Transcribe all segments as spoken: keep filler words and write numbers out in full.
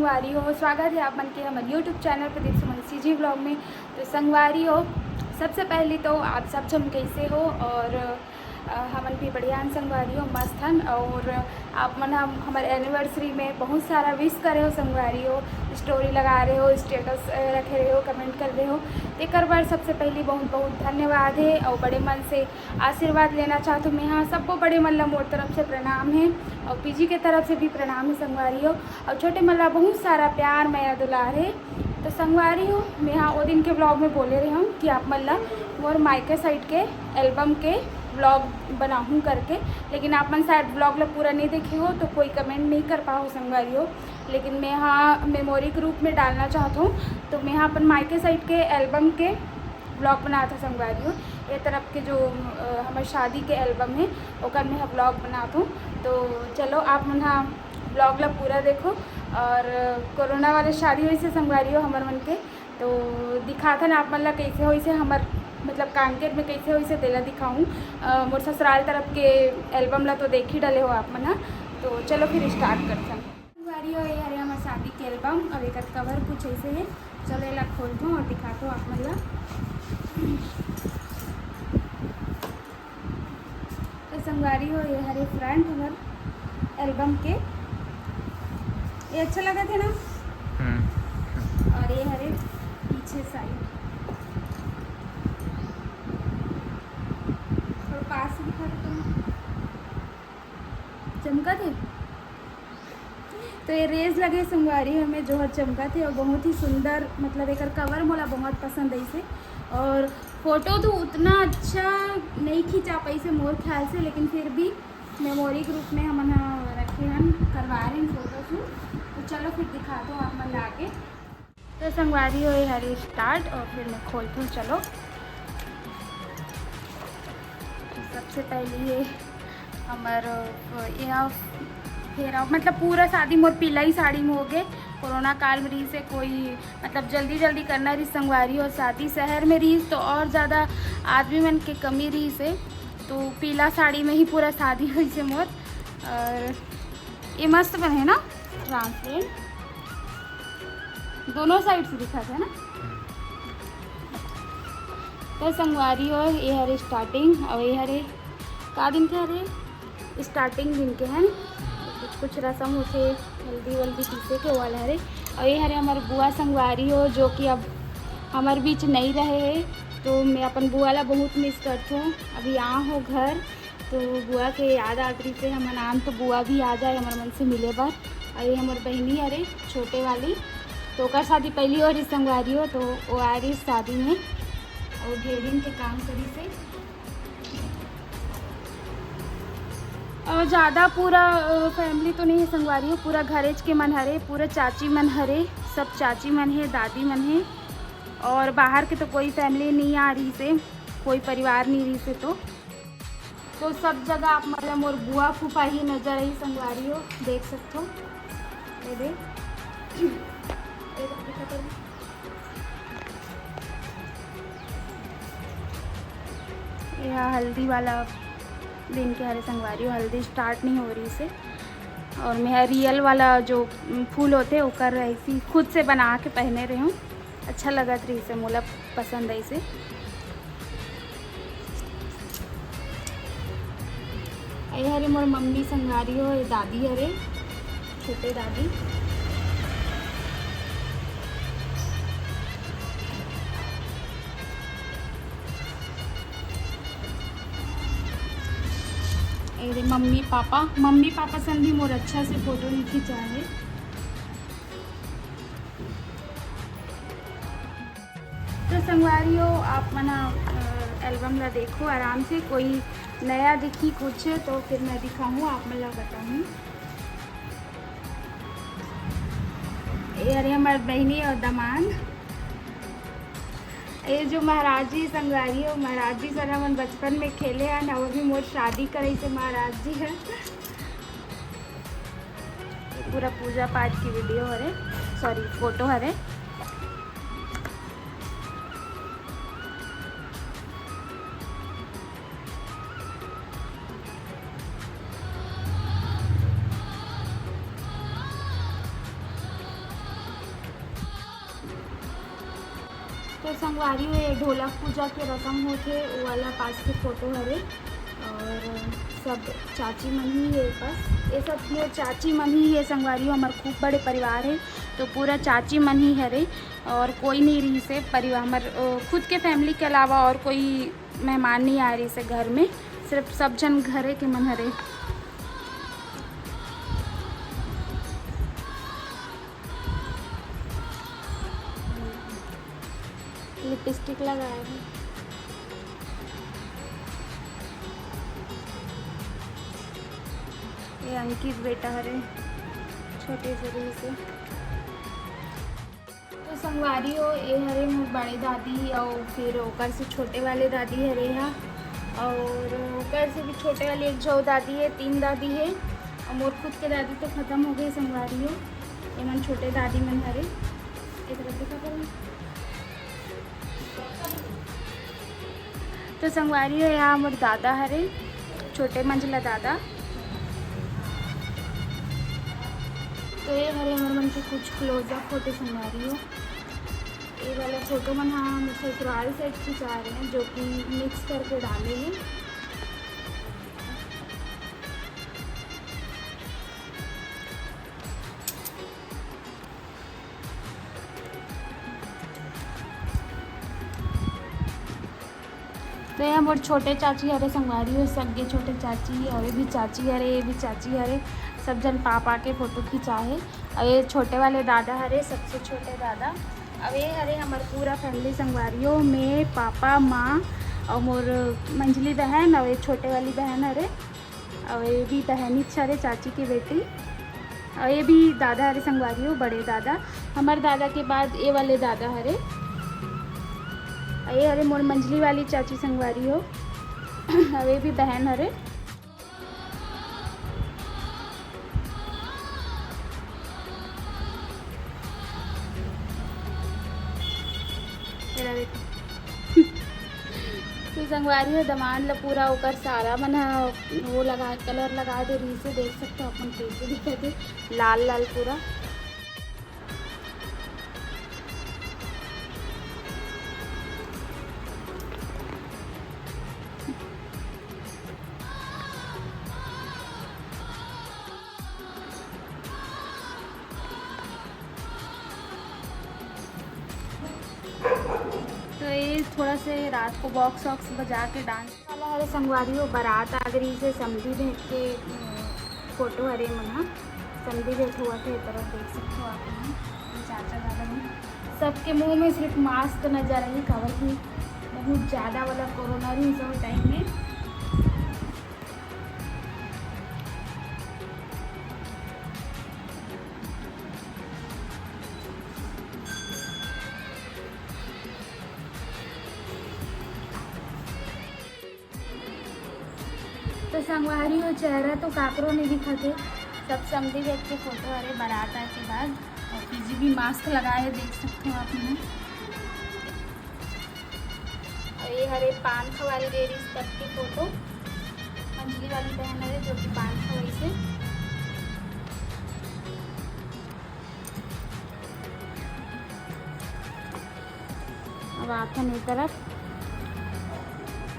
संगवारी हो, स्वागत है आप मन के हमर YouTube चैनल प्रदीप सुमन CG vlog में। तो संगवारी हो, सबसे पहले तो आप सब झन कैसे हो? और अ, हमन भी बढ़िया हन संगवारी हो, मस्त हन। और आप मन हम हमर एनिवर्सरी में बहुत सारा विश करे हो संगवारी हो, स्टोरी लगा रहे हो, स्टेटस रखे रहे हो, कमेंट कर रहे हो, तेकर बर सबसे पहली बहुत बहुत धन्यवाद है। और बड़े मन से आशीर्वाद लेना चाहत हूँ मैं। हाँ, सबको बड़े मन ला मोर तरफ से प्रणाम है और पीजी के तरफ से भी प्रणाम है संगवारी हो। और छोटे मन ला बहुत सारा प्यार, मया, दुलार है। तो संगवारी हो, मैं हाँ ओ दिन के vlog में बोले रहे हूँ कि आप मन ला मोर मायके साइड के एल्बम के vlog बनाहूँ करके, लेकिन आप मन शायद vlog ला पूरा नहीं देखे हो तो कोई कमेंट नहीं कर पाओ संगवारी हो। लेकिन मैं हाँ मेमोरी के रूप में डालना चाहत हूँ। तो मैं हाँ अपन मायके साइड के एल्बम के vlog बनात हूँ संगवारी हो। ये तरफ के जो अ, हमर शादी के एल्बम है, ओकर मैं हाँ vlog बनात हूँ। तो चलो आप मन हाँ vlog ला पूरा देखो। और कोरोना वाले शादी होइस हे संगवारी हो हमर मन के, तो दिखाथन आप मन ला कैसे होइस हे हमर, मतलब कांकेर में कैसे होइस हे तेला दिखाऊँ। अ, मोर ससुराल तरफ के एल्बम ला तो देख ही डले हो आप मन ह। तो चलो फिर स्टार्ट करथन। संगवारी हो, ये हरे हमर शादी के एल्बम। अब एकर कवर कुछ ऐसे है, चलो एला खोलथों और दिखाथों आप मन ला। तो संगवारी हो, ये हरे फ्रंट हमर एल्बम के, ये अच्छा लगत है ना? हम्म। और ये हरे पीछे साइड, थोड़ा पास से दिखा दो तुम, चमकत है। तो ये रेज लगे संगवारी हमें जो हर चमकत है और बहुत ही सुंदर, मतलब एकर कवर मोला बहुत पसंद आइस हे। और फोटो तो उतना अच्छा नहीं खींचा पाइस हे मोर ख्याल से, लेकिन फिर भी मेमोरी के रूप में हमन ह रखे हन, करवा रहे हैं फोटो शूट। तो चलो फिर दिखाथों आप मन ला आगे। तो संगवारी हो, ये हरे स्टार्ट और फिर मैं खोलथों। चलो, सबसे पहले ये हमर, अ, ये फेरा, मतलब पूरा शादी मोर पीला ही साड़ी में हो गए। कोरोना काल में रहिस हे, कोई मतलब जल्दी जल्दी करना रहिस संगवारी हो शादी। शहर में रहिस तो और ज़्यादा आदमी मन के कमी रहिस हे, तो पीला साड़ी में ही पूरा शादी होइस हे मोर। और ये मस्त बने ना, ट्रांसपेरेंट, दोनों साइड से दिखत है ना। तो संगवारी हो, ये हरे स्टार्टिंग और ये हरे का दिन के हरे, स्टार्टिंग दिन के है ना। कुछ कुछ रसम होथे, हल्दी वल्दी पीसे के वाला हरे। और ये हरे हमर बुआ संगवारी हो, जो कि अब हमर बीच नहीं रहे हे, तो मैं अपन बुआ ला बहुत मिस करथों। अभी आ हो घर, तो बुआ के याद आत रहिस हे, हमन आन तो बुआ भी आ जाए हमर मन से मिले बर। और ये हमर बहिनी हरे छोटे वाली, तो ओकर शादी पहली हो रहिस संगवारी हो, तो वो आ रहिस शादी में और ढेर दिन के काम करिस हे। और ज़्यादा पूरा, अ, फैमिली तो नहीं है संगवारी हो, पूरा घरेच के मन हरे, पूरा चाची मन हरे, सब चाची मन है, दादी मन है। और बाहर के तो कोई फैमिली नहीं आ रहिस हे, कोई परिवार नहीं रहिस हे। तो तो सब जगह आप मन ला मोर बुआ फूफा ही नजर आई संगवारी हो, देख सकथो। ये दे, ये दे, दिखा तो। ये हल्दी वाला दिन के हरे संगवारी हो, हल्दी स्टार्ट नहीं हो रहिस हे। और मैं रियल वाला जो फूल होथे ओकर ऐसी खुद से बना के पहने रहे हूँ, अच्छा लगत रहिस हे, मोला पसंद आइस हे। ये हरे मोर मम्मी संगवारी हो, ये दादी हरे, छोटे दादी। ये रे मम्मी पापा, मम्मी पापा संग भी मोर अच्छा से फोटो नहीं खिंचा है। तो संगवारी हो, आप मन ह, अ, एल्बम ला देखो आराम से, कोई नया दिखी कुछ तो फिर मैं दिखाऊँ, आप मन ला बताऊँ। ये हरे हमर बहिनी और दामाद। ये जो महाराज जी संगवारी हो, महाराज जी सर हमन बचपन में खेले हन, अउ अभी मोर शादी करे से महाराज जी है। ये पूरा पूजा पाठ की वीडियो हरे, सॉरी, फोटो हरे। संगवारी हो, ये ढोलक पूजा के रसम होथे, वो वाला पास के फोटो हरे। और सब चाची मन ही है, बस ये सब मोर चाची मन ही है संगवारी हो, हमर खूब बड़े परिवार है, तो पूरा चाची मन ही हरे और कोई नहीं रही से परिवार, हमर अ, खुद के फैमिली के अलावा और कोई मेहमान नहीं आ रही से घर में, सिर्फ सब जन घरे के मन हरे। लिपस्टिक लगाए हैं। ये अंकित बेटा हरे, छोटे से रही से। तो संगवारी हो, ये हरे मोर बड़े दादी और फिर ओकर से छोटे वाले दादी हरे हा, और ओकर से भी छोटे वाली एक झो दादी है, तीन दादी है, और मोर खुद के दादी तो खत्म हो गए संगवारी हो। ये मन छोटे दादी मन हरे, एक तरफ देखा करो। तो संगवारी हो, यहाँ मोर दादा हरे, छोटे मंझला दादा। तो ये हरे हमर मन के कुछ क्लोजअप फोटो संगवारी हो। ये वाला फोटो मन हा मोर ससुराल से खिंचा रहे हैं, जो कि मिक्स करके डाले हैं। तो ये मोर छोटे चाची हरे संगवारी हो, सगे छोटे चाची, और ये भी चाची हरे, ये भी चाची हरे, सब जन पापा के फोटो खिंचाए। और ये छोटे वाले दादा हरे, सबसे छोटे दादा। अब ये हरे हमर पूरा फैमिली संगवारी हो, मैं, पापा, माँ और मोर मंझली बहन और ये छोटे वाली बहन हरे। और ये भी बहनी हरे, चाची की बेटी। और ये भी दादा हरे संगवारी हो, बड़े दादा। हमर दादा के बाद ये वाले दादा हरे। और ये हरे मोर मंझली वाली चाची संगवारी हो। और ये भी बहन हरे। एला देखो। तो संगवारी हो, दमांद ला पूरा ओकर सारा मन ह वो लगा, कलर लगा दे रही से, देख सकते हो अपन कैसे दिखत हे, लाल लाल पूरा। तो ये थोड़ा से रात को बॉक्स वॉक्स बजा के डांस वाला हरे संगवारी हो, बारात आगरी से समधी भेंट के, अम, फोटो हरे मन ह। समधी भेंट हुआ थे, तरफ देख सकते हो आप मन, ये चाचा दादा मन, सबके मुंह में सिर्फ मास्क नजर आई, काबर कि बहुत ज़्यादा वाला कोरोना रही उस टाइम में। तो संगवारी हो, चेहरा तो काकरो नहीं दिखत हे, सब समधी व्यक्ति के फोटो हरे बारात आए के बाद। और पीजी भी मास्क लगाए हे, देख सकते हो आप मन। और ये हरे पान खवाल दे रही तब की फोटो, मंझली वाली बहन हरे जो कि पान खवाई से। अब आथन ए तरफ,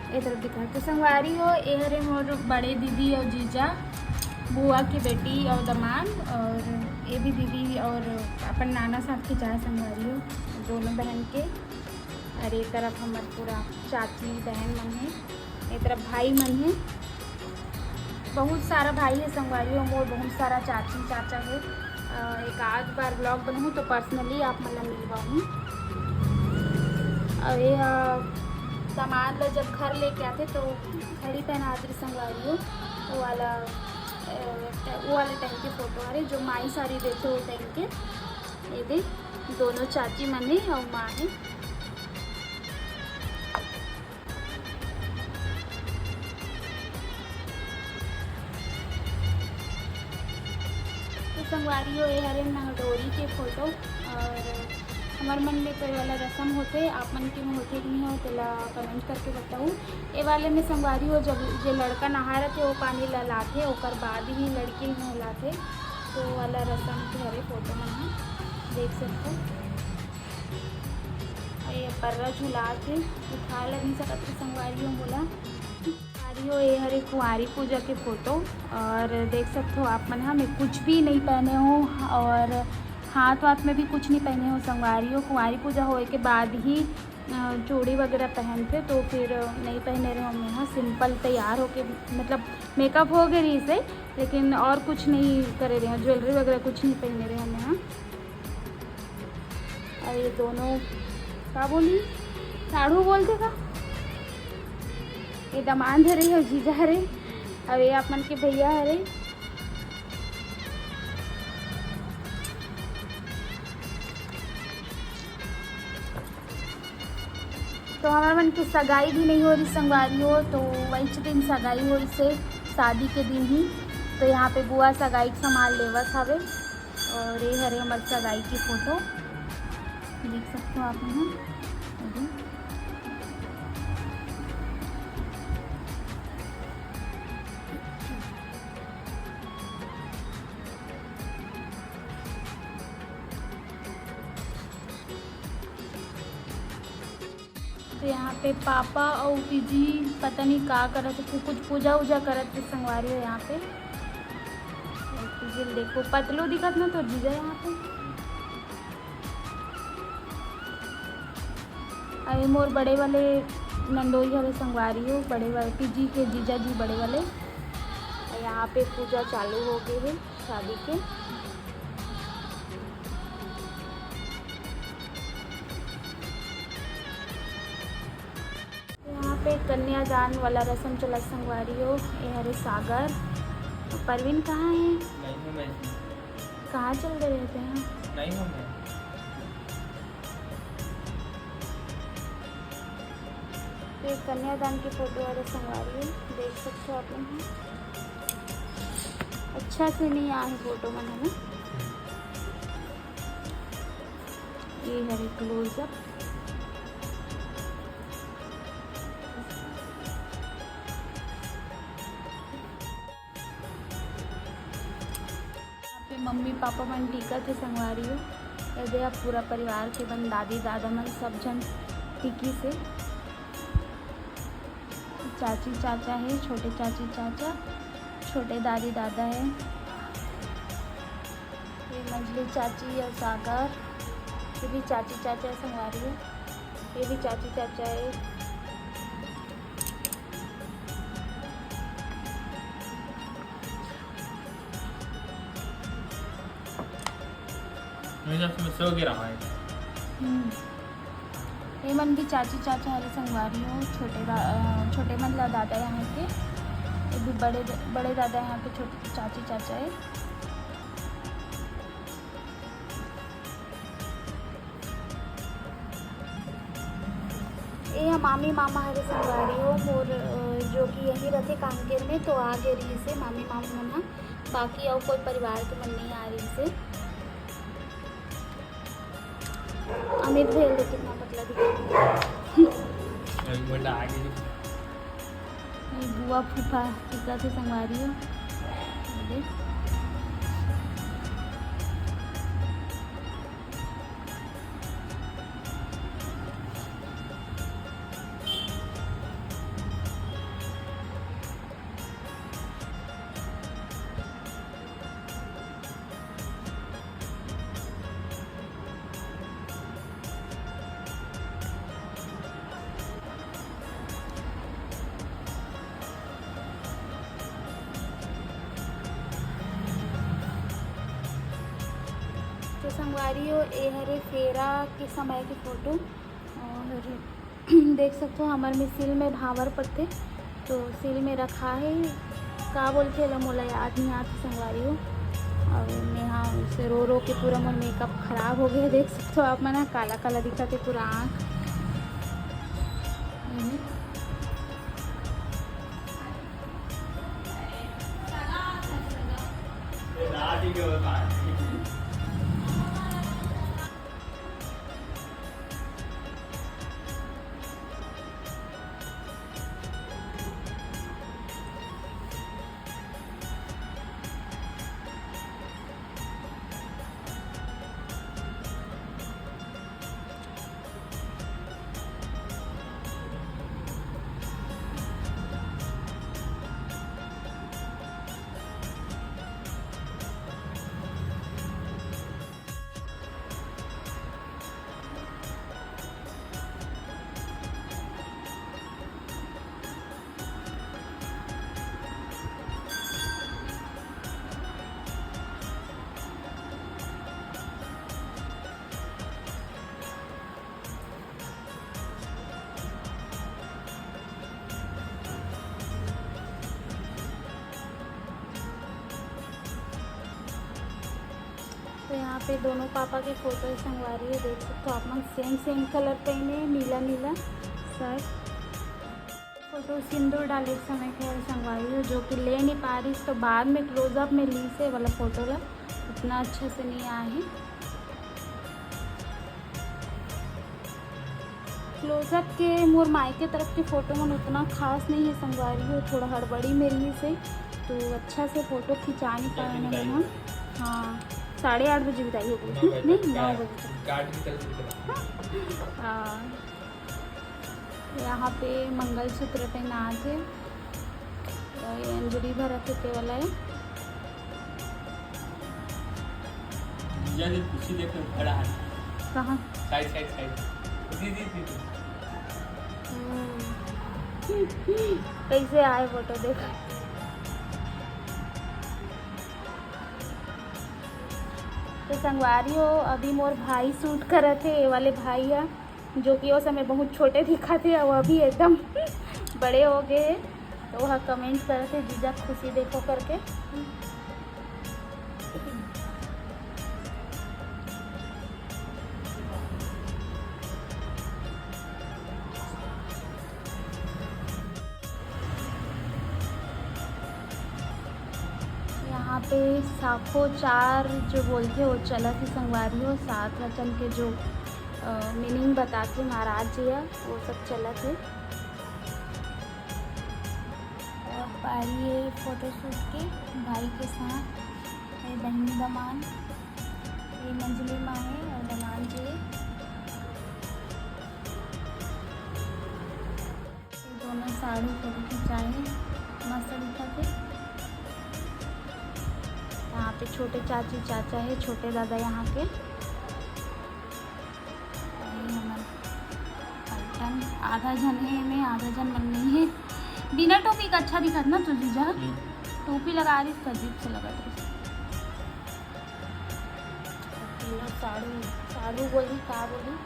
ए तरफ दिखा। तो संगवारी हो, ए हरे मोर बड़े दीदी और जीजा, बुआ की बेटी और दमांद, और ये भी दीदी और अपन नाना साहब के चाहे संगवारी हो, दोनों बहन के। और ये तरफ हमर पूरा चाची बहन मन हे, ये तरफ भाई मन हे, बहुत सारा भाई हे संगवारी हो मोर, बहुत सारा चाची चाचा हे। अ, एक आध बार ब्लॉग बनाहूँ तो पर्सनली आप मन ला मिलवाहूँ। और ये, अ, दमांद ला जब घर लेके आथे तो घड़ी पहना दे संगवारी हो, वो वाला, अ, वो वाले टाइम के फोटो हरे जो माई साड़ी देथे वो टाइम के। ये दे दोनों चाची मन हे और माँ हे। तो संगवारी हो, ये हरे नहडोरी के फोटो। और हमर मन में तो ये वाला रसम होथे, आप मन के में होथे कि नहीं हो, तेला कमेंट करके बताऊ। ये वाले में संगवारी हो, जब जे लड़का नहा रथे, वो पानी ला लाथे, ओकर बाद ही लड़की नहलाथे। तो वो वाला रसम के हरे फोटो मन ह, देख सकते हो। और ये पर्रा झुलात हे, उठा ल नहीं सकत हे संगवारी हो मोला। संगवारी हो, ये हरे कुंवारी पूजा के फोटो। और देख सकते हो आप मन, हाँ, मैं कुछ भी नहीं पहने हूँ और हाथ वाथ में भी कुछ नहीं पहने हूँ संगवारी हो। कुंवारी पूजा होए के बाद ही अ, चूड़ी वगैरह पहनथे, तो फिर नहीं पहने रहे हूँ मैं, हाँ, सिंपल तैयार होके, मतलब मेकअप हो गए रही से, लेकिन और कुछ नहीं करे रहे हूँ, ज्वेलरी वगैरह कुछ नहीं पहने रहे हूँ मैं, हाँ। और ये दोनों का बोली, साढ़ू बोलथे का, ये दमांद हरे और जीजा हरे, और ये आप मन के भैया हरे। तो हमर मन के सगाई भी नहीं हो रही संगवारी हो, तो वही दिन सगाई होइस हे, शादी के दिन ही। तो यहाँ पे बुआ सगाई के सामान लेवत हवे और ये हरे हमर सगाई की फोटो, देख सकते हो आप यहाँ। तो यहाँ पे पापा और पीजी पता नहीं का करत हे, कुछ पूजा उजा करत हे संगवारी हो यहाँ पे। और पीजी देखो, पतलू दिखत ना तो जीजा यहाँ पे। अरे मोर बड़े वाले नंदोई हवे संगवारी हो, बड़े वाले पीजी के जीजा जी बड़े वाले। और यहाँ पे पूजा चालू हो गए है शादी के। यहाँ पे कन्यादान वाला रसम चलत संगवारी हो। ये हरे सागर। परवीन कहाँ है? नहीं हूँ मैं इसमें। कहाँ चल गए रहते हैं? नहीं हूँ मैं। ये कन्यादान की फोटो हरे संगवारी हो, देख सकते हो आप लोग। अच्छा से नहीं आए फोटो मन, है ना? ये हरे क्लोजअप। यहाँ पे मम्मी पापा मन टीका थे संगवारी हो। ये दे अब पूरा परिवार के मन, दादी दादा मन, सब झन टीकी से। चाची चाचा है, छोटे चाची चाचा, छोटे दादी दादा है। ये मंझली चाची और सागर, ये भी चाची चाचा है संगवारी हो। ये भी चाची चाचा है। मुझे उसमें सो के रहा है। हम्म। ये मन भी चाची चाचा हरे संगवारी हो, छोटे दा-, अ, छोटे मन ला दादा यहाँ के, ये भी बड़े द-, बड़े दादा यहाँ के छोटे चाची चाचा है। ये ह मामी मामा हरे संगवारी हो मोर, अ, जो कि यहीं रहते कांकेर में, तो आ गए रही से मामी मामा मन ह, बाकी और कोई परिवार के मन नहीं आ रही से। अमित भैया देख कितना पतला दिख रहा है। अभी बोला आगे। ये बुआ फूफा कितना से संगवारी हो। ये देख। तो संगवारी हो, ए हरे फेरा के समय के फोटो। और देख सकते हो, हमर में सील में भांवर पड़थे, तो सील में रखा है। का बोलथे एला, मोला याद नहीं आत हे संगवारी हो। और नेहा उसे रो रो के पूरा मोर मेकअप खराब हो गया। देख सकते हो आप मन, काला काला दिखत हे पूरा आँख। हम्म। यहाँ पे दोनों पापा के फोटो हे संगवारी हो, देख सकते हो आप मन, सेम सेम कलर पहने हे, नीला नीला शर्ट। फोटो सिंदूर डाले के समय के हरे संगवारी हो, जो कि ले नहीं पा रही, तो बाद में क्लोजअप में ली से वाला फोटो ला, उतना अच्छा से नहीं आए हे। क्लोजअप के मोर मायके तरफ के फोटो मन उतना खास नहीं हे संगवारी हो, थोड़ा हड़बड़ी में रही से, तो अच्छा से फोटो खिंचा नहीं पाए ना मैं। हाँ, साढ़े आठ बजे विदाई हो गई थी। नहीं, नौ बजे तक। हाँ, यहाँ पे मंगलसूत्र पहनात हे, तो ये अंजलि भरत हे ते वाला हे। जीजा जी, खुशी देखो, खड़ा है। कहाँ? Side, side, side. जी, जी, जी, जी। हम्म। कैसे आए फोटो देख। तो संगवारी हो, अभी मोर भाई शूट करत हे, ये वाले भाई ह, जो कि ओ समय बहुत छोटे दिखत हे, अउ अभी एकदम बड़े हो गए हे। तो वह कमेंट करत हे, "जीजा खुशी देखो" करके। यहाँ पे साखोचार जो बोलथे, वो चलत हे संगवारी हो, सात वचन के जो, अ, मीनिंग बताथे महाराज जी ह, वो सब चलत हे। अब पारी हे फोटोशूट के भाई के साथ, ये बहिनी दमान, ये मंजली माँ हे और दमान जी हे। ये दोनों साड़ी फोटो खिंचाए हे, मस्त दिखत हे। यहाँ पे छोटे चाची चाचा हे, छोटे दादा यहाँ के। अरे हमर पलटन आधा झन हे एमे, आधा झन मन नहीं हे। बिना टोपी का अच्छा दिखत ना तो जीजा? हम्म। टोपी लगा रही तो अजीब से लगत रही। तीनों साड़ू, साड़ू बोली, का बोली?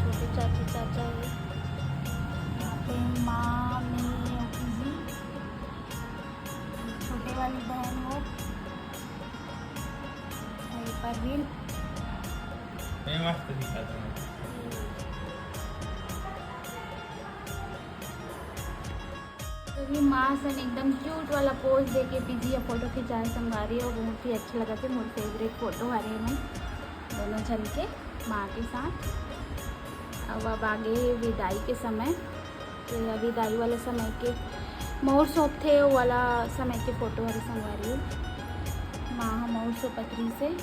छोटे चाची चाचा हे। यहाँ पे माँ, मैं, ओपी जी, छोटे वाली बहन वो, ये परवीन। मैं मस्त दिखत हूँ। तो ये माँ सन एकदम क्यूट वाला पोज देके पीजी या फोटो खिंचाए संगवारी हो, बहुत ही अच्छा लगथे। मोर फेवरेट फोटो हरे मन दोनों झन के माँ के साथ। अब अब आगे विदाई के समय, तो ये विदाई वाला समय के मौर सौंपथे, वो वाला समय के फोटो हरे संगवारी हो। माँ ह मौर सौंपत रहिसे।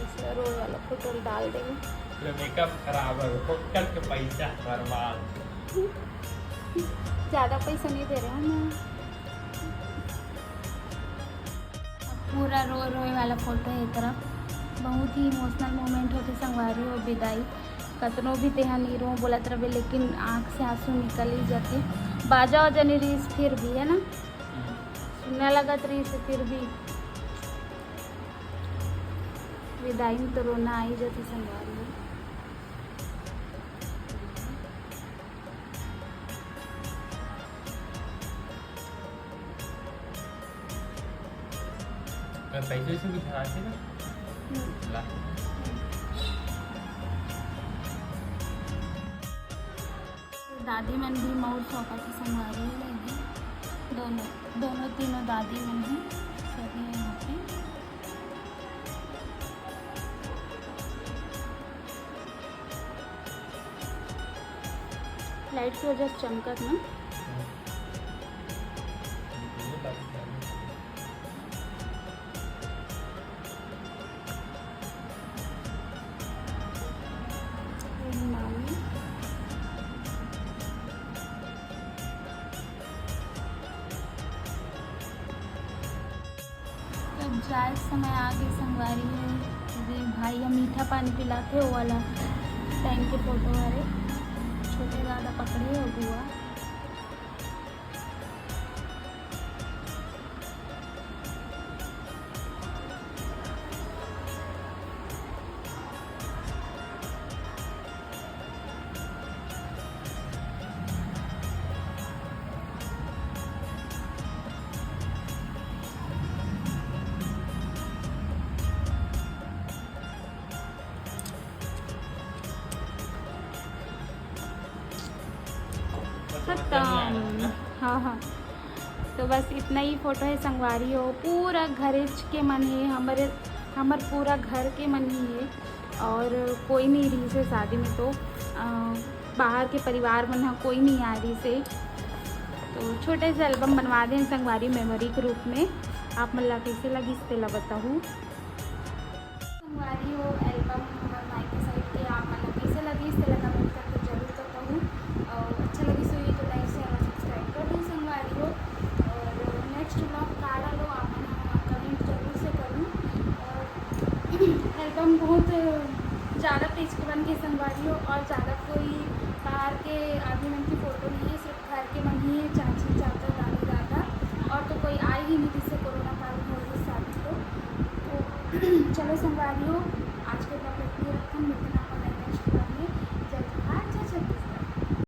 इसमें रोए वाला फोटो डाल देंगे। पूरा मेकअप खराब है, फोकट के पैसा बर्बाद। ज़्यादा पैसा नहीं दे रहे हैं ना। अब पूरा रो रोए वाला फोटो है एक तरफ। बहुत ही इमोशनल मोमेंट होते संगवारी हो विदाई। कतनो भी तेहा नहीं रो बोलत रहे, लेकिन आँख से आंसू निकल ही जाते। बाजा वाजा नहीं रहीस फिर भी, है ना, सुनने लगत रहीस फिर भी। विदाई में तो रोना आ ही जाती संगवारी हो। अगर पैसे वैसे भी धराते ना, हम्म। ला। दादी मन भी मौर सौंपत हे संगवारी हो, दोनों, दोनों तीनों दादी मन हे सभी यहाँ पे। लाइट की वजह से चमकत ना। तो जाए समय आगे संगवारी हो, ये भाई ह मीठा पानी पिलाथे, वो वाला टाइम के फोटो हरे। छोटे दादा पकड़े हो बुआ। खतम। हाँ, हाँ। तो बस इतना ही फोटो है संगवारी हो, पूरा घरेच के मन है, हमर हमर पूरा घर के मन ही है और कोई नहीं रहिस हे शादी में, तो अ, बाहर के परिवार मन ह कोई नहीं आ रहिस हे। तो छोटे से एल्बम बनवा देन संगवारी, मेमोरी के रूप में। आप मन ला कैसे लगिस तेला बताहू। संगवारी हो, एल्बम हमर मायके साइड के आप मन ला कैसे लगिस तेला कमेंट करके जरूर बताहू। और अच्छा लगिस होही तो लाइक, शेयर और सब्सक्राइब कर दू संगवारी हो। और नेक्स्ट व्लॉग का डालो आप मन कमेंट जरूर से करू। और एल्बम बहुत ज़्यादा पेज के बन के संगवारी हो और ज़्यादा कोई बाहर के आदमी मन की फोटो नहीं है, सिर्फ घर के मन ही है, चाची, चाचा, दादी, दादा, और तो कोई आए ही नहीं जिससे कोरोना काल हो रही शादी को। तो चलो संगवारी हो,